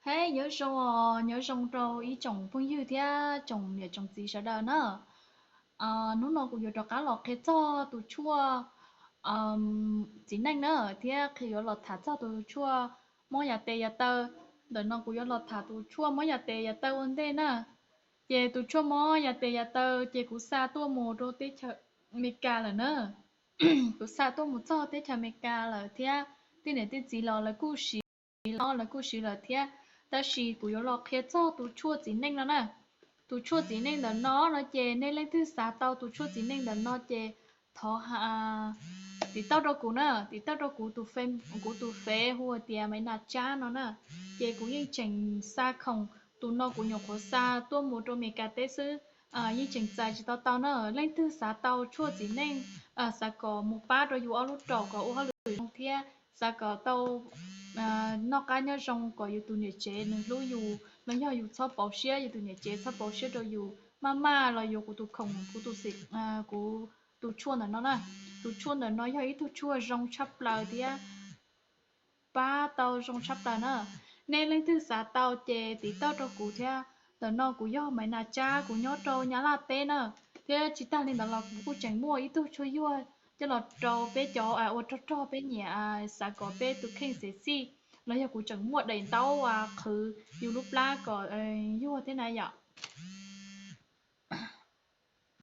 Hej, nyob zoo, nyob zoo rau ib tsoom phooj ywg thiab tsoom niam tsoom txiv sawv daws na. Hnub no kuv yuav rov qab los qhia txog tus tshuaj txiv neej na, thiab qhia yuav los tham txog tus tshuaj mob yav tes yav taw. Ntawm no kuv yuav los tham tus tshuaj mob yav tes yav taw ua ntej na. Ces tus tshuaj mob yav tes yav taw ces kuv xa tuaj mus rau teb chaws Amelikas lawm na. Kuv xa tuaj mus txog teb chaws Amelikas lawm thiab tej niam tej txiv los lawv kuj siv, lawv kuj siv lawm thiab. Tab sis kuv yuav los qhia txog tus tshuaj txiv neej no na. Tus tshuaj txiv neej ntawm no no ces nej leej twg xav tau tus tshuaj txiv neej ntawm no ces thov tiv tauj rau kuv na, tiv tauj rau kuv tus, kuv tus fev hu tias Maiv Nas Tsab no na. Ces kuv yeej tseem xa khoom, tus no kuv nyuam qhuav xa tuaj mus rau Amelikas teb xwb, yeej tseem txais tsis tau tau na. Leej twg xav tau tshuaj txiv neej, xav kom mus pab rau yus ob lub raum kom ua hauj lwm zoo thiab xav kom tau noj qab nyob zoo, kom yus tus niam tsev nws hlub yus los yog yus txhob pauv siab, yus tus niam tsev txhob pauv siab rau yus, maj maj los yuav kuv tus khoom, kuv tus, kuv tus tshuaj ntawm no na. Tus tshuaj ntawm no yog ib tug tshuaj zoo tshaj plaws thiab pab tau zoo tshaj plaws na. Nej leej twg xav tau ces tiv tauj rau kuv thiab. Ntawm no kuv yog Maiv Nas Tsab, kuv nyob rau Nyab Laj teb na. Thiab tsis tag li ntawd los kuv kuj tseem muaj ib tug tshuaj yuag coj los rau peb cov ua rog rog peb nyiam, xav kom peb tus kheej xev xij, los yog kuv tseem muaj daim ntaub qhwv yus lub plab kom yuag thiab na yom.